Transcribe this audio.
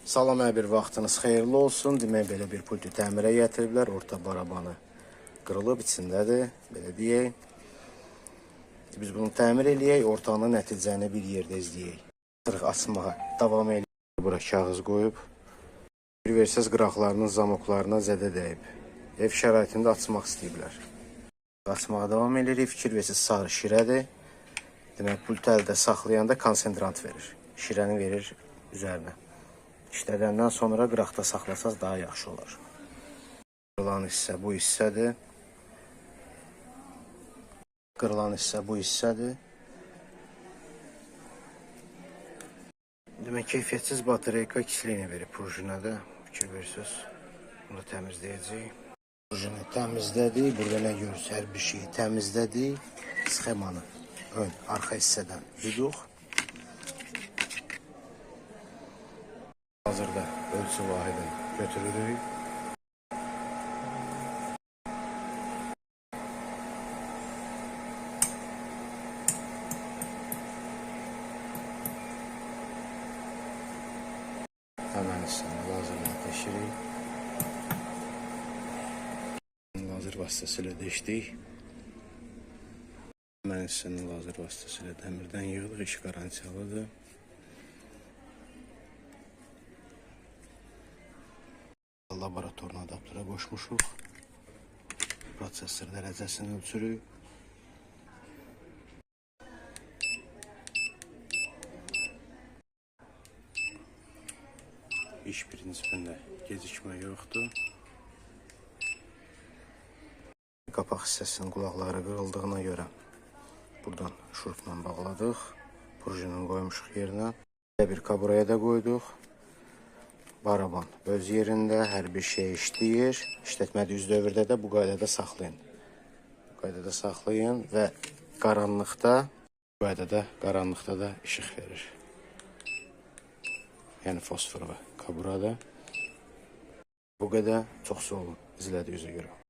Salam, hər bir vaxtınız xeyirli olsun. Demək, belə bir pultu təmirə gətiriblər. Orta barabanı qırılıb içindədir, belə deyək. Biz bunu təmir eləyək, ortanın nəticəni bir yerdə izləyək. Qırıq açmağa davam eləyək. Bura kağız qoyub. Bir versəz qıraqlarının zamoklarına zədə dəyib. Ev şəraitində açmaq istəyiblər. Açmağa davam eləyirik. Fikir versiniz, sarı şirədir. Demək, pultu əldə saxlayanda konsentrant verir. Şirəni verir üzərinə. İşlədəndən sonra qıraqda saxlasaz daha yaxşı olar. Qırılan hissə bu hissədir. Qırılan hissə bu hissədir. Demək, keyfiyyətsiz batareyka kisliyini verir prujinə də. Fikir verirsiniz. Bunu təmizləyəcəyik. Prujini təmizlədik. Burada nə görürüz? Hər bir şeyi təmizlədik. Sxemanı ön, arxa hissədən yuduq. Hazırda ölçü vahidini götürürük. Həmən hissəni lazerlə deşirik. Lazer vasitəsilə deşdik. Həmən hissəni lazer vasitəsilə dəmirdən yığdıq. İş qarantiyalıdır. Laboratorun adaptıra qoşmuşuq. Prosesor dərəcəsini ölçürük. İş prinsipində gecikmə yoxdur. Qapaq hissəsinin qulaqları qırıldığına görə buradan şurfla bağladıq. Prujinin qoymuşuq yerinə. Bir kaburaya da qoyduq. Baraban öz yerində, hər bir şey işləyir. İşlətmədiyiniz dövrdə də bu qaydada saxlayın. Bu qaydada saxlayın və qaranlıqda, bu qaydada qaranlıqda da işıq verir. Yəni fosfor və kaburadır. Bu qədər. Çox sağ olun izlədiyinizə görə.